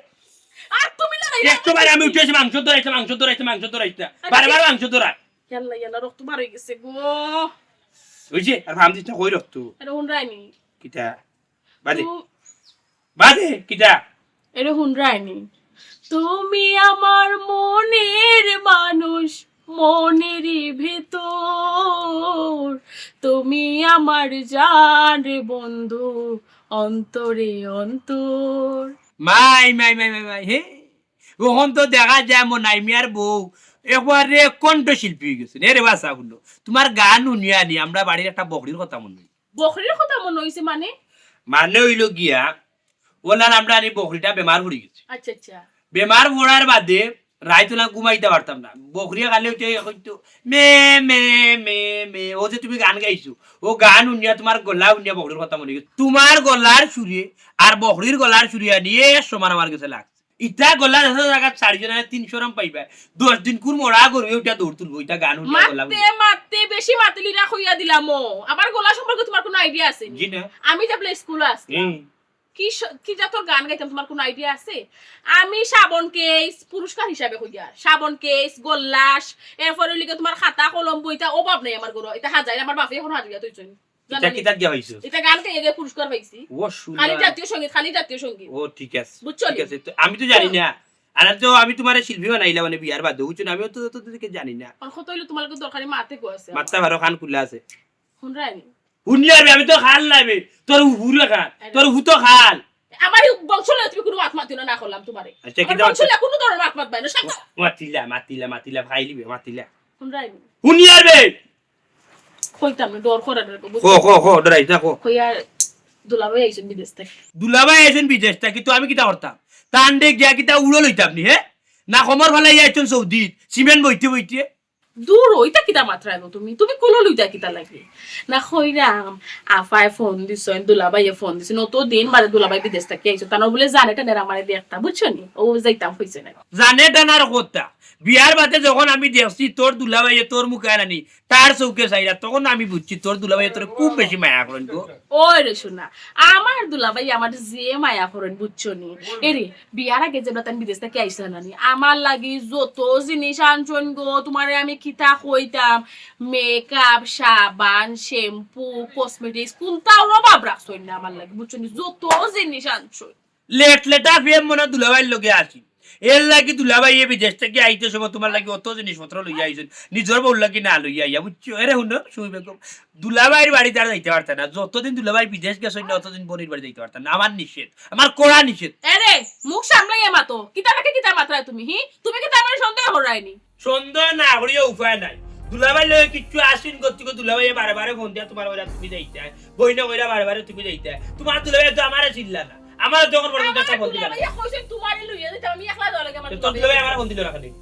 আর তুমি লড়াই এ, না। তোমার আমি উঠে আছি, মাংস ধরাইতে, মাংস ধরাইতে, মাংস ধরাইতে। আরে বারে বারে মাংস ধরার। ইয়াল্লা, ইয়াল্লা, রক্ত বার অই গেছে গো। ওই যে, আর ফাম দিস না, কই রক্ত? আরে হুনরায়নি। কিতা? বাদে। তু- বাদে, কিতা? এরে হুনরায়নি। তুমি আমার মনের মানুষ, মনেরই ভেতর। তুমি আমার জান রে বন্ধু, অন্তরে অন্তর। মাই, মাই, মাই, মাই, মাই, হে? অখন তো দেখা যায় মনাই মিয়ার বউ একবারে কণ্ঠশিল্পী অই গেছে। এরে বাছা হুনো, তুমার গান হুনিয়া নি আমরার বাড়ির একটা বকরির কথা মনো অইছে। বকরির কথা মনো অইছে মানে? মানে অইলো গিয়া, অলার আমরার নি বকরিটা বেমার পড়ি গেছে। আচ্ছা, আচ্ছা। বেমার পড়ার বাদে রাইত অলা ঘুমাইতা পারতাম না। বকরিয়ে খালি অইতে কইতো, "মে, মে, মে, মে।" অউ যে তুমি গান গাইছো, অউ গান হুনিয়া তুমার গলা হুনিয়া বকরির কথা মনো অই গেছে। তুমার গলার সুরে আর বকরির গলার সুরে আনি এক সমান আমার গেছে লাগছে। ইতা গলা আছে জাগাত চারিজন আনে তিন শরম পাইবা। দশ দিন কুর মরা গরু উঠা দৌড় তুলবো, ইতা গান হুনিয়া গলা মাততে হুনিয়া। মাততে বেশি মাতিলিরা কইয়া দিলাম ও। আমার গলা সম্পর্কে তুমার কুনু idea আছে নি? জি না। আমি যেবলা স্কুলো আছলাম, হুম। কি স-, কি জাতর গান গাইতাম তুমার কুনু idea আছে? আমি সাবন কেস পুরস্কার হিসাবে কইয়া, সাবন কেস, গল্লাস, এরপরে অইলো গিয়া তুমার খাতা কলম বইতা অভাব নাই আমার ঘরো। ইতা হাজাই আমার বাপে অখনো হাজাইয়া থইছইন। ইতা জানো নি? কিতা দিয়া পাইছো? ইতা গান গাইয়া গাইয়া পুরস্কার পাইছি। ও, শুনলাম। খালি জাতীয় সঙ্গীত, খালি জাতীয় সঙ্গীত। ও, ঠিক আছে, বুঝছো ঠিক নি? আছে। তো আমি তো জানি না। আর আমি তো, আমি তুমারে শিল্পী বানাইলাম মানে বিয়ার বাদে, বুঝছো নি? আমি অত, অত দিকে জানি না। আর কত অইলো তুমার লগে দরকারি মাতে গো আছে। মাততা পারো, কান খুলা আছে। হুনরায়নি। হুনিয়ার বে, আমি তো খাল নাই বে। তোর উপরে খাল, আরে। তোর উফু তো খাল। আমার এই বংশ লইয়া তুমি কুনু মাত মাতিও না, না করলাম তুমারে। আচ্ছা, আমার কিতা বংশ মাত-, লইয়া কুনু ধরনের মাত মাতবায় না, শান্ত। মাতিলা, মাতিলা, মাতিলা, খাইলি বে, মাতিলা। হুনরায়নি। হুনিয়ার বে। কইতাম না, ডর করার ডর, বুঝছো? কো, কো, কো, ডরাইস না, কো। কইয়া দুলাভাই আইছইন বিদেশ থাকি। দুলাভাই আইছইন বিদেশ থাকি, তো আমি কিতা করতাম? তানরে গিয়া কিতা উড়ো লইতাম নি, হে? না কমর ফালাইয়া আইছইন সৌদিত, সিমেন্ট বইতে বইতে? দূর, ইতা কিতা মাতরায় গো তুমি? তুমি কুলো লইতা কিতা লাগি? না কইরাম, আফায় ফোন দিছইন, দুলাভাইয়ে ফোন দিছইন, অত দিন বাদে দুলাভাই বিদেশ থাকি আইছইন, তানু বুলে জানে টানের আমারে দেখতা, বুঝছো নি? অউ যাইতাম কইছে না। জানে টানার কথা। বিয়ার বাদে যখন আমি দেখছি তোর দুলাভাইয়ে তোর মুখে আনানি, তার চউখে চাইরা, তখন আমি বুঝছি তোর দুলাভাইয়ে তোরে খুব বেশি মায়া করইন গো। ওই রে শোনা, আমার দুলাভাই আমারে যে মায়া করইন, বুঝছো নি? এরে, বিয়ার আগে যেবলা তাইন বিদেশ থাকি আইছইন না নি, আমার লাগি যত জিনিস আনছইন গো, তুমারে আমি কিতা কইতাম, makeup, সাবান, shampoo, cosmetics, কুনটার অভাব রাখছইন না আমার লাগি, বুঝছো নি? যত জিনিস আনছইন। লেট লেটা ফেম মনে দুলাভাইর লগে আছি। এর লাগি দুলাভাইয়ে বিদেশ থাকি আইতে সময় তুমার লাগি অত জিনিসপত্র লইয়া আইছইন। নিজর বউর লাগি না লইয়া আইয়া, বুঝছো? এরে হুনো, সুমি বেগম, দুলাভাইর বাড়িত আর যাইতা পারতা না। যতদিন দুলাভাই বিদেশ গেছইন না, অতদিন বইনর বাড়ি যাইতা পারতা না। আমার নিষেধ, আমার কড়া নিষেধ। এরে, মুখ সামলাইয়া মাতো। কিতা নাকি কিতা মাতরায় তুমি, হি? তুমি কিতা আমারে সন্দেহ কররায় নি? সন্দেহ না করিয়া উপায় নাই। দুলাভাইর লগে কিচ্ছু আছইন গতিকে দুলাভাইয়ে বারে বারে ফোন দিয়া তুমারে কইরা তুমি যাইতায়। বইনে কইরা বারে বারে তুমি যাইতায়। তুমার দুলাভাইয়ে তো আমারে চিনলা না। আমারে যখন পর্যন্ত একটা ফোন দিলা না। দুলাভাইয়ে কইছইন তুমারে লইয়া যাইতাম, আমি একলা যাওয়া লাগে আমার তো তোর দুলাভাইয়ে আমারে ফোন দিল না কেনে?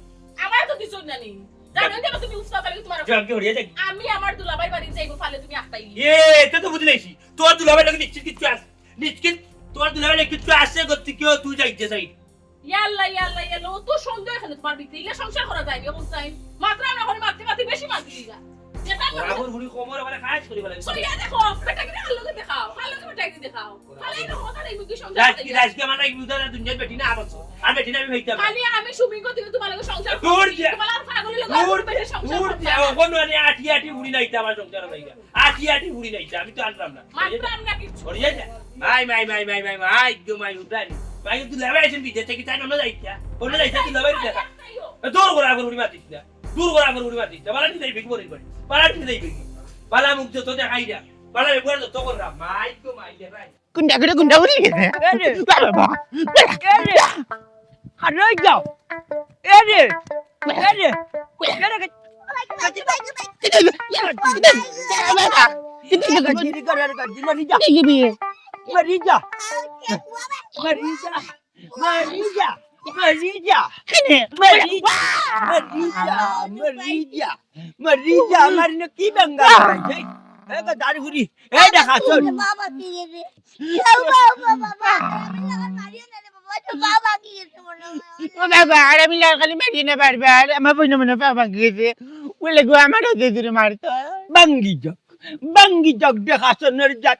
আমারে তো দিছইন না নি। জানো কেন তুমি উস্তাদ আলী তোমার জবাব কি হরিয়া যাই? আমি আমার দুলাভাইর বাড়ি যাইবো, ফালে তুমি আটকাইলি। এ, এটা তো বুঝি লাইছি। তোর দুলাভাইর লগে নিশ্চিত কিচ্ছু আছে। নিশ্চিত তোর দুলাভাইর লগে কিচ্ছু আছে, গতিকে তুই যাইতে চাই। ইয়াল্লা, ইয়াল্লা, ইয়াল্লা, অত সন্দেহ কেনে তোমার ভিতরে? ইলা সংসার করা যায়নি, অবস্থায়। মাতরাম না করি মাততে মাততে বেশি মাতিলিরা। যেটা বড় আমার বুড়ি কোমর আমার কাজ করি বলে। সইয়া দেখো, বেটা কি দেখার লগে দেখাও, কার লগে বেটা কি দেখাও। খালি এই কথা নেই, মুখে সংসার রাজকি, করতে রাজকি আমার নাই, বুঝা না, দুনিয়ার বেটি না, আবার সব। আর বেটি না, আমি হইতাম না। খালি আমি সুমিঙ্গ তুমি তোমার লগে সংসার দূর করছি, দিয়া। তোমার আর পাগলের লগে দূর আর বেটা দিয়া। সংসার দূর করতে দিয়া। হবে। অখন মানে আটি আটি উড়ি নাইতে আমার সংসার হইয়া। আটি আটি উড়ি নাইতে, আমি তো আনলাম না। মাতলাম না কিচ্ছু। সরিয়ে যা। মাই, মাই, মাই, মাই, মাই, মাই, গো মাই, উঠানি। মাই, তুই লেবাই আছেন বিদেশ থেকে, তাই অন্য যাইতা? অন্য যাইতা, তুই লেবাই দেখা। এ, দূর করে আবার উড়ি মাতিস না। দূর করে আবার উড়ি মাতিস না। বালা ঠিক যাইবে কি বলিস? বালা ঠিক যাইবে কি? বালা মুখ যত দেখাই না। বালা ব্যবহার যত করলাম। মাই গো মাই রে ভাই। গুন্ডা করে গুন্ডা উড়ি গেছে। এ রে। বাবা, বাবা। এ রে। আর রই যাও। এ রে। এ রে। এ রে। মরি যা। মরি যা। মরি যা। মরি যা। মরি যা। মরি যা। মরি যা। মরি যা। মরি যা। আমার ইনো কি বেঙ্গল ভাই? এই, এই তো দাড়ি হুড়ি। এই দেখা, শোন। বাবা কি গেছে? বাবা, বাবা, বাবা। আমি লাগাল মারিও না রে বাবা। তো বাবা কি গেছে মনে হয়? ও বাবা, আর আমি লাগাল খালি মারিও না বারবার। আমার বইন মনে হয় বাবা কি গেছে। বলে গো, আমার হাতে ধরে মারতো। বাঙ্গি যাক। বাঙ্গি যাক, দেখা, শোন, রে জাত।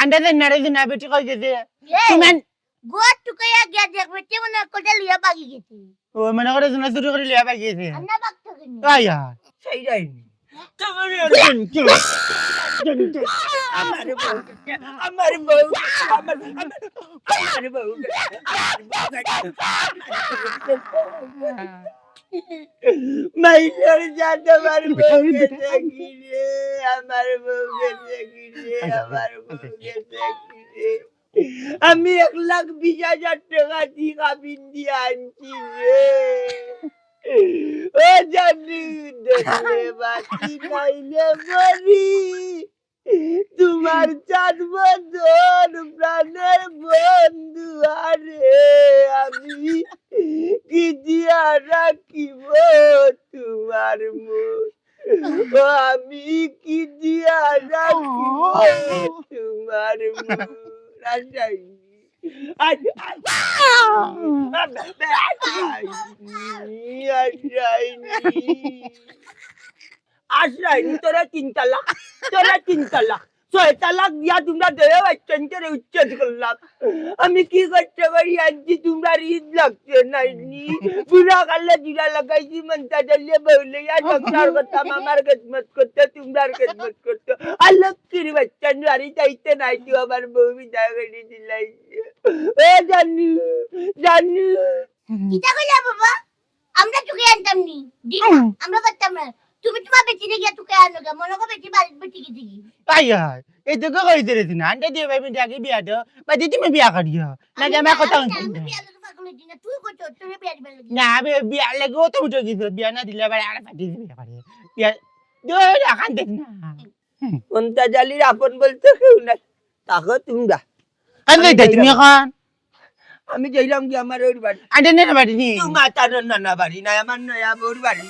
আন্ডা দেন না রে, দিনা বেটি কই গেছে? এ, তুমি আন- গোয়ার টুকাইয়া গিয়া দেখবে, তে মনে হয় কোটা লইয়া বাগি গেছে। ও, মনে করে দিনা চুরি করে লইয়া বাগি গেছে। আন্ডা বাগ তো কিনি। আয়, আয়। সেই যায়নি। তোমার আমার বউ, আমার বউ, আমার, আমার, আমার বউ, আমার বউ, মাইনষর জাত আমার বউ গেছে কি রে, আমার বউ গেছে কি রে, আমার বউ গেছে কি রে। আমি এক লাখ বিশ হাজার টেকা দি কাবিন দিয়া আনছি রে। ও জানি, দেখলে বাঁচি নাইলে মরি। তোমার চাঁদ বদন প্রাণের বন্ধু, আরে আমি কি দিয়া রাখিব তোমার মন? ও আমি কি দিয়া রাখিব তোমার মন? আশাইনি। আশাইনি। আশাইনি। আশাইনি, তোরা তিন তালাক, তোরা তিন তালাক। ছয় তালাক দিয়া তোমরা দুইও বাচ্চাইন্তরে উচ্ছেদ করলাম। আমি কি করতে পারি, আনছি তোমরা ঈদ লাগছে নাইনি। বুড়া কালে জুড়া লাগাইছি, মনটা জ্বালিয়ে বউ লইয়া সংসার করতাম, আমার খেদমত করতে, তোমরার খেদমত করতে। আর লক্ষ্মীর বাচ্চা নারী চাইতে নাই, তুই আমার বউ বিদায় করে দিলাই। ও জানু, জানু। কিতা কইলা বাবা? আমরা চুকে আনতাম নি, দিন না, হুম। আমরা পারতাম না। তুমি তোমার বেটি গিয়া চুকে আনো গা, মনে করো বেটি বাড়িত বেটি গিয়ে দিবি। আয়, আয়, এই তো কই দিলে দিন, আনতে দিয়ে ভাই, আগে বিয়া দাও, বাদে তুমি বিয়া করিও। না, আমি যে আমার না, কথা আমি না, শুনতে আমি না। বিয়া লাগে পাগল হইছি না, তুই কইছ, তোরে বিয়া দিবার লাগি। না, আমি বিয়া লাগে, ও তো উঠে গেছে, বিয়া না দিলে আবার আর পাঠিয়ে দিবে পারে। বিয়া, দূর, এখন দেখ না। হুম। কোনটা জালির আপন বলতে কেউ নাই, তাকে তোমরা। আমি আমি যাই, তুমি যাইলাম। এখন? আমি যাইলাম কি আমার ওর বাড়ি। আরে না, না, বাড়ি নেই। তো মাতার নানা বাড়ি নাই, আমার নয়া বউর বাড়ি।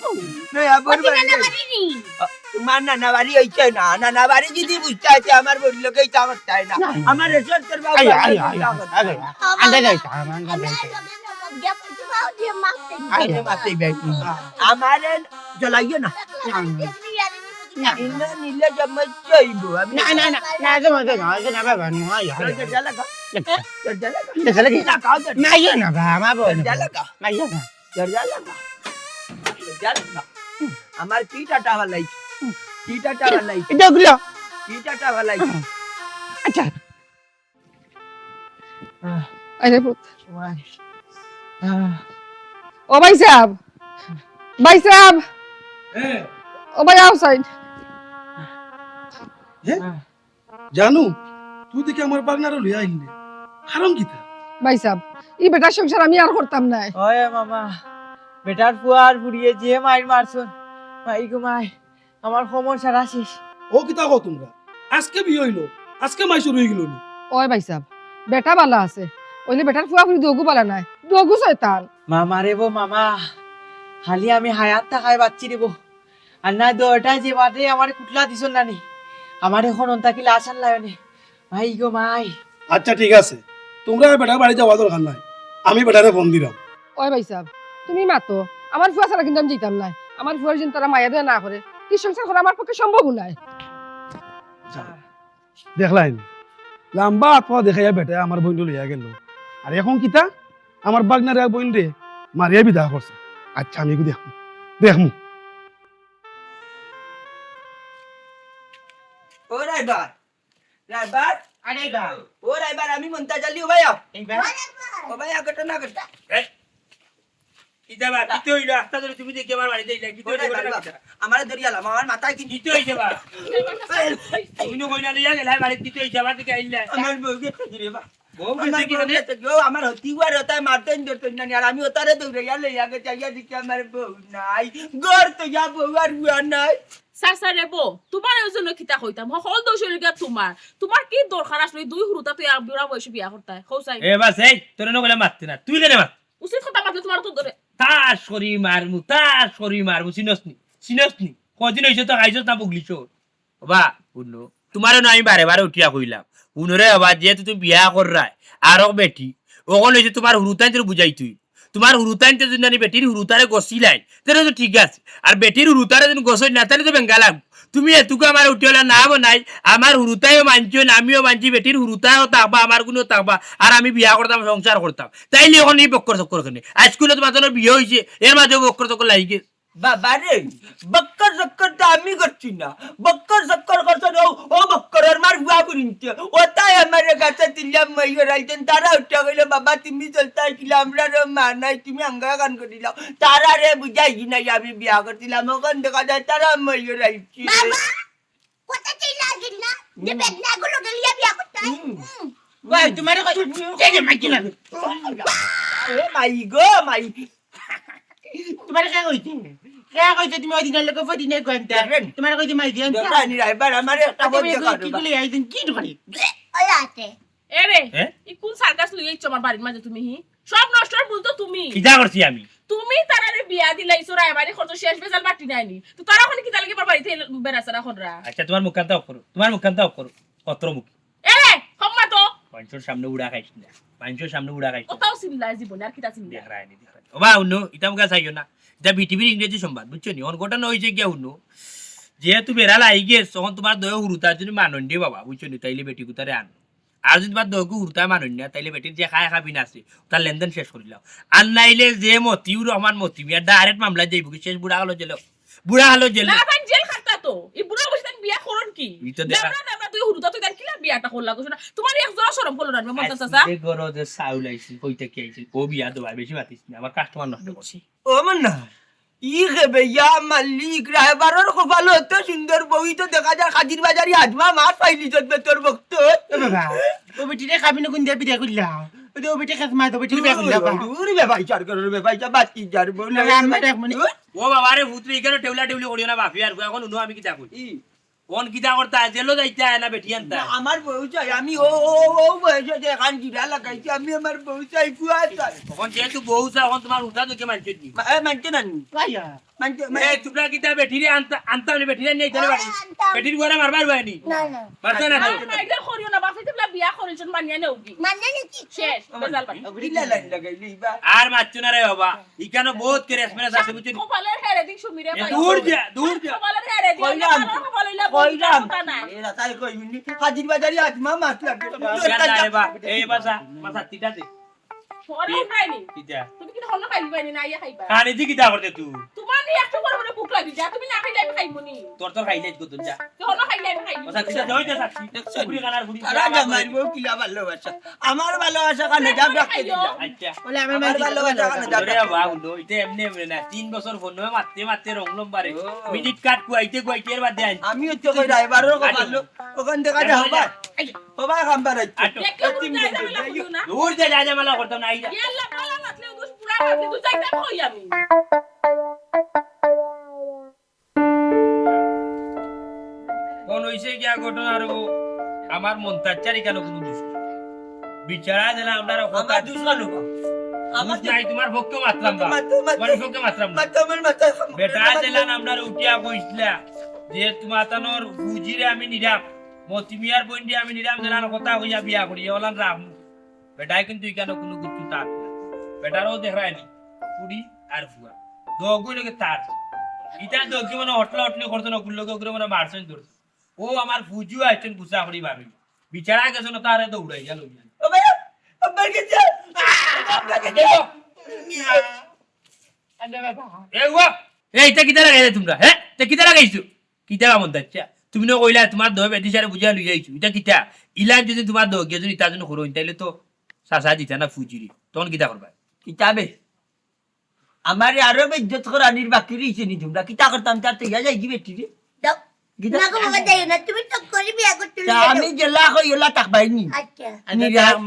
নয়া বউর ওটি বাড়ি নানা নাই। বাড়ি নি? আ, তোমার নানা বাড়ি হইছে না, নানা বাড়ি যদি বুঝতে আছে, আমার বউর লোকে ইটা করতে হয় না। না, না। আমার রেশন তোর বাবু আয়, বাড়ি আয়, হইছে আয়, ইটা আয়, করতে আয়, হয়। আয়। আন্দা যাই, আন্দা যাই। আয়, আয়। মাতে বেটি। আমার জ্বলাইও না। না, না। ইন্না নিলে জমাই চাইবো, আমি না, না, না, না, জমা, জমা, জমা, বাবা, না, ইয়া, ইয়া। দরজা লাগা। দরজা লাগা। দরজা লাগা। না, কাও দরজা। না, ইয়া না, বা, আমার বউ না। দরজা লাগা। না, ইয়া না। দরজা লাগা। দরজা লাগা। আমার কি টাটা বালাই? কি টাটা বালাই? এটা ওগুলো। কি টাটা বালাই? আচ্ছা। আহ, আরে পুত। ওয়াই। আহ। ও ভাই সাহেব, ভাই সাহেব। হ্যাঁ। ও ভাই, আও সাইড। হ্যাঁ? জানু, তুই দেখি আমার বাগনারে লইয়া আইলে। কারণ কিতা? ভাই সাহেব, ই বেটার সংসার আমি আর করতাম নায়। ওই মামা, বেটার ফুয়ার ফুড়িয়ে যে মাইর মারছইন, মাই গো মাই। আমার সময় সারা শেষ। ও কিতা কও তোমরা? আজকে বিয়া অইলো, আজকে মাই শুরু অইগেলো নি? ওই ভাই সাহেব, বেটা বালা আছে, অইলে বেটার ফুয়া ফুড়ি দুগু বালা নায়, দুগু শয়তান। মামা রে বো মামা, খালি আমি হায়াত থাকায় বাঁচছি রে বো। আর না দরটায় যে বাদে আমারে কুটলা দিছইন না নি, আমার এখন অন্তা কিলা আশার লাগানে। মাই গো মাই। আচ্ছা, ঠিক আছে, তোমরা বেটার বাড়ি যাওয়া দরকার নাই, আমি বেটারে ফোন দিলাম। ওই ভাই সাহেব, তুমি মাতো, আমার ফুয়া ছাড়া কিন্তু আমি যাইতাম নায়। আমার ফুয়ার যেন তারা মায়া দয়া না করে, কি সংসার করা আমার পক্ষে সম্ভব নায়। আচ্ছা, দেখলাইন, লম্বা আতপা দেখাইয়া বেটায় আমার বইনরে লইয়া গেল, আর এখন কিতা? আমার বাগনারে আর বইনরে মারিয়া বিদায় করছে। আচ্ছা, আমি এগু দেখমু, দেখমু। ও রাইবার, রাইবার। আরে বা। ও রাইবার, আমি মন্তাজ আলী, ও ভাইয়া। এই বা। ও ভাইয়া, ঘটনা ঘটা। এই, কিতা বা, কিতা অইলো? আস্তা ধরে তুমি দেখি আমার বাড়িত আইলা, কিতা অইলো, ঘটনা ঘটা। আমারে ধরিয়া লাম, আমার মাথায় কি কিতা অইছে বা? তুমি নু কইনা লইয়া গেলা, বাড়িত কিতা অইছে, আমার দিকে আইলা। আমার বউ গেছে কি রে বা? বউ আমার গেছে কি বউ জানে? গেছে গো, আমার হতি গুয়ার হতায় মারতেন ধরতেন না, আর আমি হতারে দৌড়াইয়া লইয়া গেছি, আইয়া দেখি আমার বউ নাই। ঘর তো ইয়া বউ আর বুয়া নাই। চাচা রে বো, তুমার ওই জন্য কিতা কইতাম, হকল দোষ অইলো গিয়া তুমার। তুমার কি দরকার আসলো দুই হুরুতা তুই এক বুড়া বয়সে বিয়া করতায়? কও চাই। এ বাস, এই, তোরে নু কইলে মাততে না, তুই কেনে মাত? উচিত কথা মাতলে তুমার তো ধরে। তাস করি মারমু, তাস করি মারমু, চিনস নি, চিনস নি। কদিন অইছে তো খাইছস না বুগলিছস? ওবা, হুনো, তুমারে নু আমি বারে বারে উঠিয়া কইলাম। হুনো রে ওবা, যেহেতু তুমি বিয়া কররায়, আরক বেটি, অখন অইছে তুমার হুরুতাইন্তরে বুঝাইতায়। তুমার হুরুতাইন্তে যদি আনি বেটির হুরুতারে গছিলাইন, তাইলে তো ঠিক আছে। আর বেটির হুরুতারে যদি গছইন না, তাইলে তো বেঙ্গা লাগবো। তুমি এটুকু আমার উঠিওলা না বনাই, আমার হুরুতাইও মানছইন, আমিও মানছি, বেটির হুরুতাইও থাকবা, আমার গুণেও থাকবা, আর আমি বিয়া করতাম, সংসার করতাম। তাইলে অখন ই বক্কর চক্কর কেনে? আইজকুলে তুমার জন্য বিয়া অইছে, এর মাঝেও বক্কর চক্কর লাগি গেছে। বাবা রে, বক্কর চক্কর তো আমি করছি না, বক্কর চক্কর করছইন ও, ও বক্করর মার বুয়া বুড়িন্তে। ও তাই আমারে গাছে তিল্লা মই করাইছইন, তারা উঠিয়া কইলো, "বাবা, তুমি চলতা আইছিলা, আমরার মা নাই, তুমি আঙ্গা গান করিলাও।" তারারে বুঝাইছি না যে আমি বিয়া করছিলাম, অখন দেখা যায় তারা মই করাইছে। বাবা, কথা চিল্লা আছিস না? যে বেদনা গুলো গেলিয়া বিয়া করতে হয়? হুম। হুম। ওই, তুমারে কই-, কে রে মাইকি লাগে? এ মাই গো, মাই। তুমারে কে কইছে? কে কইছে তুমি ওই দিনের লোকে ফদিনে গন্তা? দেখেন। তুমারে কইছে মাই দিয়ান। দেখেন, নি রাইবার আমারে একটা আর তুমি বলতে এগুলো পারো কি না। গুলো এই দিন কি ঢুকালি? ওই আছে। এ রে, হ্যাঁ? ই কোন সার্কাস লইয়া আইছো আমার বাড়ির মাঝে তুমি, হি? সব নষ্ট বুঝতো তুমি। কিতা করছি আমি? তুমি তারারে বিয়া দিলাইছো, রায়বাড়ি খরচ শেষ, বেজাল বাটি নাইনি। তো তারা অখন কিতা লাগি আমার বাড়িতে বেড়াছেড়া কররা? আচ্ছা, তুমার মুখখানতা অফ করো, তুমার মুখখানতা অফ করো, অত্র মুখ। এ রে, হম্মা তো। মানষর সামনে উড়া খাইস না, মানষর সামনে উড়া খাইস না। কোথাও চিল্লায় জীবনে, আর কিতা চিল্লায়? দেখরায়নি, দেখরায়নি। ওবা, হুনো, ইতা মুখা চাইও না। ইতা বিটিভির ইংরেজি সংবাদ, বুঝছো নি? অখন ঘটনা অইছে গিয়া হুনো, যেহেতু বেড়াল আই গেছ, অখন তুমার দয় হুরুতা যদি মানইন রে বাবা, বুঝছো নি? তাইলে বেটি কুতারে আন। আর যদি তুমার দয়গু হুরুতা মানইন না, তাইলে বেটির যে খায় খাবিন আছে, তার লেনদেন শেষ করিলাও। আর নাইলে যে মতিউর রহমান মতি মিয়া direct মামলা যাইবো কি শেষ বুড়া কালো জেলো। বুড়া কালো জেলো। না, তাই জেল খাটতা তো। এই বুড়া বয়সে তাই বিয়া করইন কি? ই তো দেখা দাবড়া, দাবড়া, তুই হুরুতা, তুই তাই কিলা বিয়াটা করলা? কইছো না? তুমার এক জোড়া শরম করলো না, মন্তাজ চাচা? যে ঘরো যে চাউল আইছিল, কইতে কি আইছিল? ও বিয়া দেওয়া, বেশি মাতিস না, আমার কাস্টমার নষ্ট করছে। বুঝছি। ও মন্না, ই খেবে ইয়া মালিক, রায়বারর কপালো অত সুন্দর বউ, ই তো দেখা যায় কাজির বাজারি আজমা মাছ পাইলি যত বেতর বক্ত। এ বাবা, ও বেটিরে খাবি না কোন দিয়া বিয়া করলা? ওই যে ও বেটি খেত মাছ, ও বেটিরে বিয়া করলা বা? দূর বে ভাই, সরকারের বে ভাই, যা বাতি যার বউ না, না। আমার এক মিনিট। ও বাবা রে, পুত্রে, ইখানো টেউলা টেউলি করিও না, বাপি আর অখন হুনো আমি কিতা কই। ই। অখন কিতা করতা? জেলো যাইতা না বেটি আনতা? না, আমার বউ চাই, আমি ও, ও, ও বয়সে যে এখান জিরা লাগাইছি, আমি আমার বউ চাই, ফুয়া চাই। অখন যেহেতু বউ চাই, অখন তুমার উঠা তোকে মানছে নি? মা-, এ, মানছে না নি? ভাইয়া। মানছে, এ, মানছে। তুমরা কিতা বেটিরে আনতা, আনতা মানে বেটিরে নিয়ে আইতা না বাড়ি? আনতাম। বেটির বুয়ারে মারবার বায়নি? না, না। মারতা না তো? আর মাইরে করিও না, বাপে তুমরা বিয়া করিছইন, মানিয়া নেও কি? মানিয়া নেও কি? শেষ, ও, বেজাল বাড়ি। ইলা লাইন লাগাইলি বা। আর মারছো না রে বাবা। ইখানো বহুত কেস ম্যাচ আছে, বুঝছো নি? কপালের হেরে দিন সুমিরে এ, ভাই। দূর যা, দূর যা। কপালের হেরে দিন, কইলাম, আমার কপাল হইলে কইলাম। বলতে কথা নাই। এরা তাই কই হুনি, কাজির বাজারি আজমা মাছ লাগে। বিয়ার না রে বা, এই বাসা, মাথা তিতা দে। ফোনে উঠায়নি। কিতা? তুমি কি হনো খাইলি পাইনি না, আইয়া খাইবা? খানি দি কিতা করতে তুই? তোমার নিয়ে একটু করে করে ভুক লাগি যা, তুমি না খাইলে আমি খাইবো নি। তোর তোর খাইলে কত যা। তুই হনো খাইলে আমি খাইবো। আচ্ছা, কিতা দই দে সাক্ষী। দেখছো? বুড়ি কানার বুড়ি। তারা জামাইর বউ কিলা ভালোবাসা। আমার ভালোবাসা কানে তুমি যা খাইও। রাখতে দিলা। আচ্ছা। বলে আমার আমার মাঝে ভালোবাসা কানে যা আরে রাখতে বাবা, দিলা। উলো, ইটা এমনি এমনি না। তিন বছর ফোন মারতে মারতে রং লম্বারে। ও। মিনিট কাট কুয়াইতে কুয়াইতে এর বাদে আনছি। আমিও তো কই রাইবারও আচ্ছা। কথা। অখান দেখা যা হবা। আচ্ছা। হবা খাম্বার আইছে। আটো। দেখে এই তিন বলতে দিন আইসা ধরে মালা যাইও। করতো না। দূর যা, যা, যা, মালা করতাম না, আইরা। ইয়াল্লা, মালা মাতলে উদুস পুরা মাতলে, তুই যাইতাম কই আমি? কোন হইছে গিয়া ঘটনা আর ও আমার মন্তাজ চাচা ইখানো কোনো দোষ নাই। বিচারা দিলা আপনারা আমার কথা দোষ কেন বা? আমার দোষ নাই, তোমার পক্ষে মাতলাম বা। মাতো, মাতো। তোমার পক্ষে মাতলাম না। মাতো, আমার মাতো। বেটা দিলা আপনারা উঠিয়া কইছিলা যে তোমার তানোর বুঝিরে আমি নিরাম। মতি মিয়ার বইনরে আমি নিলাম, যেলান কথা কইয়া বিয়া করি, ওলান রাখমু। বেটায় কিন্তু ইখানো কোনো কিছু তার না। বেটারও দেখরায়নি, কুড়ি আর ফুয়া। দগুই লগে তার। ইটা দগি মানে হটলা হটলি করতো না, ওগুর লগে ওগুরে মানে মারছইন ধরছে। ও আমার ফুজিও আইছইন গুছা করি ভাবি। বিচারা গেছে না, তারে দৌড়াই গেল। ও ভাই, আব্বার কাছে। আব্বার কাছে। এ, উয়া। এ, ইটা কিতা লাগাইলে তোমরা? হ্যাঁ? ইটা কিতা লাগাইছো? কিতা বা মন্তাজ চাচা? তুমি না কইলা তোমার দয় বেটি সারে বুঝা লই যাইছো। ইটা কিতা? ইলান যদি তোমার দয় গিয়া যদি ইতা যদি করইন, তাইলে তো চাচা দিতা না ফুজিরে। তখন কিতা করবা? কিতা বে? আমারে আরো বেইজ্জত করানির বাকি রইছে নি তোমরা? কিতা করতাম তার তো ইয়া যাই কি বেটি রে? যাও। কিতা? না গো বাবা, যাইও না। তুমি তো করি বিয়া করতে তা লইয়া আমি যাও। গেলা কই ওলা তাক বাইনি। আচ্ছা। নিরা-,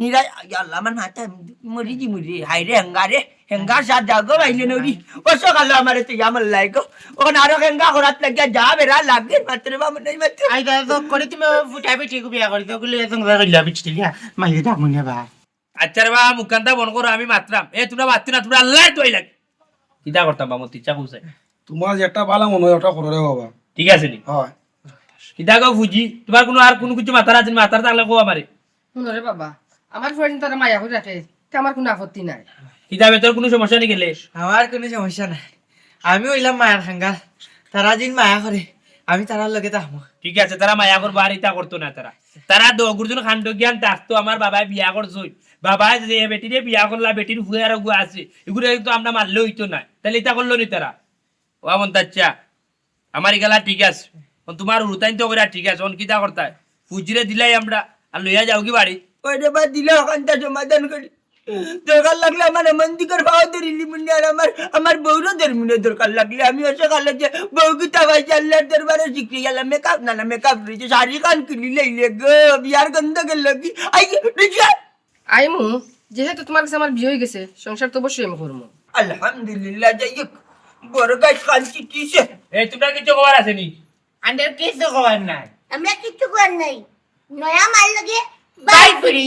নিরা-, ইয়া আল্লাহ, আমার মাথা মরি দি মরি। হায় রে, হেঙ্গা রে। হেঙ্গা সাত যাও গো, বাইলে নরি। ও সকালে আমারে তো ইয়া মারলাই গো। ও নারো হেঙ্গা করাত লাগিয়া যা বেড়া লাগে, মাত্রে বা মনে মাত্রে। আই দাদা, তো করে তুমি ফুটাই বেটি বিয়া করি, তো গুলো এত মজা করিলা, বিচতে গিয়া, মাইলে দাম মনে বা। আচ্ছা রে বা, মুখখানটা বন্ধ করো, আমি মাতরাম। এ, তোমরা মাততে না, তোমরা আল্লাহ তো লাগে। কিতা করতাম বা, মতি চাচা কইছে। তোমার যেটা ভালা মনে হয়, ওটা করো রে বাবা। ঠিক আছে নি? হয়। কিতা গো ফুজি, তোমার কোনো আর কোনো কিছু মাতার আছে নি? মাতার থাকলে কও আমারে। হুনো রে বাবা, আমার friend তারা মায়া করে রাখে, তে আমার কোনো আপত্তি নাই। কিতা বে, তোর কুনু সমস্যা নি গেলে? আমার কুনু সমস্যা নাই। আমি অইলাম মায়ার খাঙ্গাল। তারা যেন মায়া করে, আমি তারার লগে থাকমু। ঠিক আছে, তারা মায়া করবো, আর ইতা করতো না তারা। তারা দগুর জন কাণ্ড জ্ঞান থাকতো, আমার বাবায় বিয়া করছইন, বাবায় যে বেটিরে বিয়া করলা, বেটির ফুয়ার অগু আছে, ইগুরে তো আমরা মারলে অইতো না, তাইলে ইতা করলো নি তারা। ও আমন তাচ্চা, আমার ইগালা ঠিক আছে, অন তুমার হুরুতাইন তো কইরা ঠিক আছে, অন কিতা করতায়? ফুজিরে দিলাই আমরা, আর লইয়া যাওগি বাড়ি। ওরে বা দিলে অখানটা সমাধান করি। দরকার লাগলে আমার এমন দিকর পাও ধরিলি মুন্নি, আর আমার আমার বউরও ধরিমুনে। দরকার লাগলে আমি অসে কালে যে বউ কিতা পাইছে আল্লাহর দরবারে জিক্রি গেলাম, মেকআপ না না মেকআপ রইছে, শাড়ি খান কিনি লইলে গো, বিয়ার গন্ধ গেল কি? আই রিক্সা। আইমু, যেহেতু তুমার গেছে আমার বিয়া অইগেছে, সংসার তো অবশ্যই আমি করমু। আলহামদুলিল্লাহ, যাই হোক, বড় গাছ খান চিটিছে। এই, তুমরা কিচ্ছু কওয়ার আছে নি? আন্ডার কিছু খবর নাই। আমরা কিচ্ছু করার নাই। নয়া মাল লগে বাই ফ্রি।